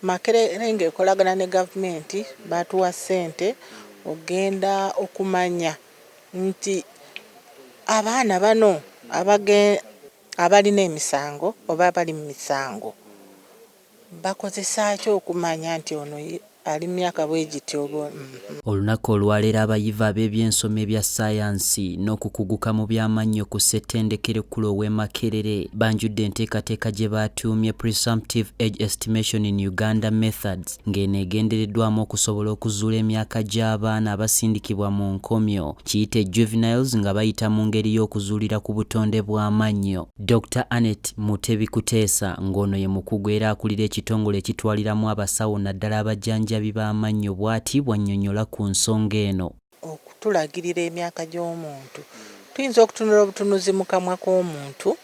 Makerere ng'ekolagana ne gavumenti baatuwa ssente okugenda okumanya nti abaana bano abalina emisango oba abali mu misango bakozesa ki okumanya nti ono ali mu myaka bwe giti oba. Olunaku olwaleero abayivu ab'ebyensoma ebya ssaayansi n'okukuguka mu by'amannyo ku ssettendekero ekkulu ow'e Makerere banjudde enteekateeka gye baatuumye Presumptive Age Estimation in Uganda Methods ng'eno egendereddwamu okusobola okuzuula emyaka gy'abaana abasindikibwa mu nkomyo kiyite juveniles nga bayita mu ngeri y'okuzuulira ku butonde bw'amannyo. Dokita Annet Mutebi Kuteesa ng'ono ye mukugu era akulira ekitongole ekitwaliramu abasawo naddala abajjanjabi b'amannyo bw'ati bw'annyonnyola ku nsonga eno. Okutulagirira emyaka gy'omuntu, tuyinza okutunula obutunuzi mu kamwa k'omuntu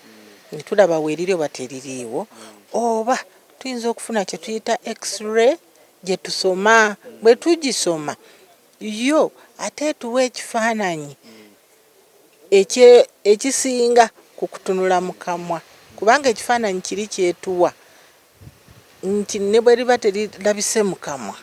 ne tulaba weeriri oba teririiwo oba tuyinza okufuna kye tuyita X-ray gye tusoma. Bwe tugisoma yo ate etuwa ekifaananyi ekisinga ku kutunula mu kamwa kubanga ekifaananyi kiri kyetuwa nti ne bwe liba terirabise mu kamwa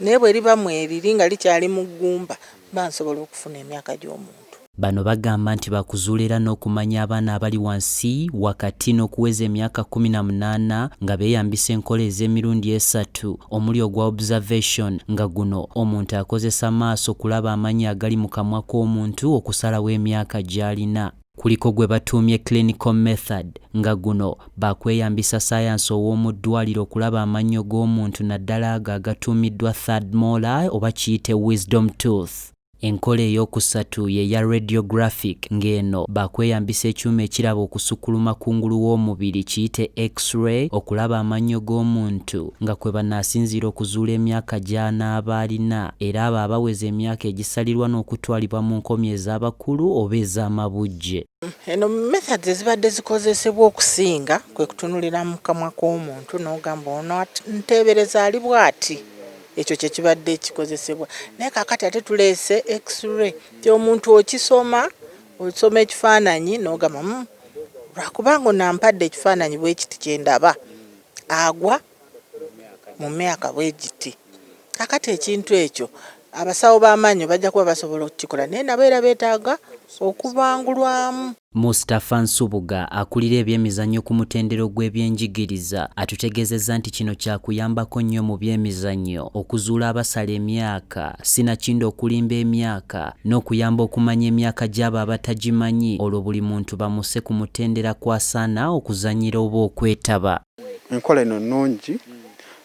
naye bwe liba mweriri nga likyali mu ggumba mba nsobola okufuna emyaka gy'omuntu. Bano bagamba nti bakuzuula era n'okumanya abaana abali wansi, wakati n'okuweza emyaka 18 nga beeyambisa enkola ez'emirundi esatu omuli ogwa observation nga guno omuntu akozesa maaso kulaba amannyo agali mu kamwa k'omuntu okusalawo emyaka gy'alina. Kuliko gwe batuumye clinical method nga guno baakweyambisa ssaayansi ow'omu ddwaliro okulaba amannyo g'omuntu naddala ago agatuumiddwa third molar oba kiyite wisdom tooth. Enkola eyookusatu ye ya radiographic ng'eno baakweyambisa ekyuma ekiraba okusukkuluma kungulu w'omubiri kiyite X-ray okulaba amannyo g'omuntu nga kwe banaasinziira okuzuula emyaka gy'anaaba alina era abo abaweza emyaka egisalirwa n'okutwalibwa mu nkomyo ez'abakulu oba ez'amabujje. Eno methods ezibadde zikozesebwa okusinga kwe kutunulira mu kamwa k'omuntu n'ogamba ono nteebereza ali bw'ati. Ekyo kye kibadde kikozesebwa naye kaakati ate tuleese X-ray nti omuntu okisoma osoma ekifaananyi n'ogamba lwakubanga ono ampadde ekifaananyi bwe kiti kye ndaba agwa mu myaka bwe giti. Kaakati ekintu ekyo abasawo b'amannyo bajja kuba basobola okukikola naye nabo era beetaaga okubangulwamu. Mustafa Nsubuga akulira ebyemizannyo ku mutendera ogw'ebyenjigiriza atutegeezezza nti kino kyakuyambako nnyo mu byemizannyo okuzuula abasala emyaka sinakindi okulimba emyaka n'okuyamba okumanya emyaka gy'abo abatagimanyi olwo buli muntu bamuse ku mutendera kw'asaana okuzannyira oba okwetaba. Enkola eno nnungi,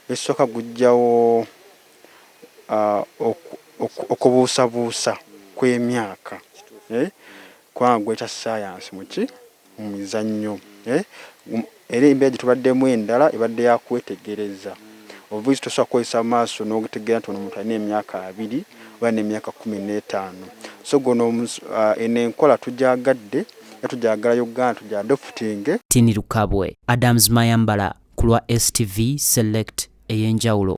ekisooka guggyawo okubuusabuusa kw'emyaka kubanga guleeta ssaayansi muki mu mizannyo era embeera gye tubaddemu endala ebadde ya kwetegereza obuvuzi tosobola kukozesa maaso n'otegeera nti ono omuntu alina emyaka 20 oba alina emyaka 15 so guno eno enkola tugyagadde era tugyagala Uganda tugyadoptinge. Tini Lukabwe, Adams Mayambala ku lwa STV Select ey'enjawulo.